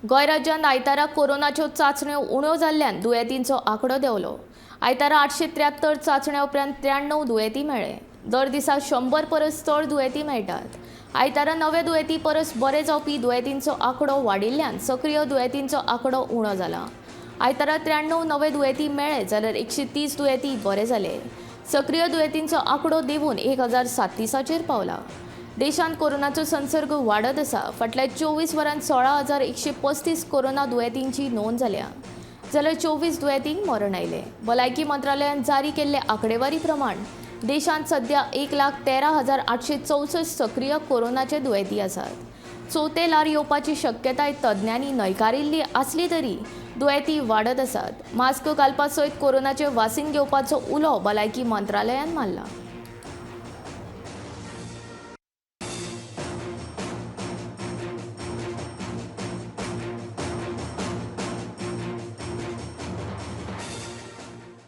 गोंय राज्यांत आयतारा कोरोनाच्यो चांचण्यो उण्यो जाल्ल्यान दुयेंतींचो आंकडो देंवलो. आयतारा 873 चांचण्या उपरांत 93 दुयेंती मेळ्ळे. दर दिसा 100 परस चड दुयेंती मेळटात. आयतारा नवे दुयेंती परस बरे जावपी दुयेंतींचो आंकडो वाडिल्ल्यान सक्रीय दुयेंतींचो आंकडो उणो जाला. आयतारा 93 नवे दुयेंती मेळ्ळे जाल्यार 130 दुयेंती बरे जाले. सक्रीय दुयेंतींचो आंकडो देंवून 1037चेर पावला. देशांत कोरोनाचो संसर्ग वाडत आसा. फाटल्या 24 वरांत 16,135 कोरोना दुयेंतींची नोंद जाल्या, जाल्यार 24 दुयेंतींक मरण आयलें. भलायकी मंत्रालयान जारी केल्ले आंकडेवारी प्रमाण देशांत सध्या 1,13,864 सक्रीय कोरोनाचे दुयेंती आसात. चवथें ल्हार येवपाची शक्यताय तज्ञांनी न्हयकारिल्ली आसली तरी दुयेंती वाडत आसात. मास्क घालपा सयत कोरोनाचें वासीन घेवपाचो उलो भलायकी मंत्रालयान मारला.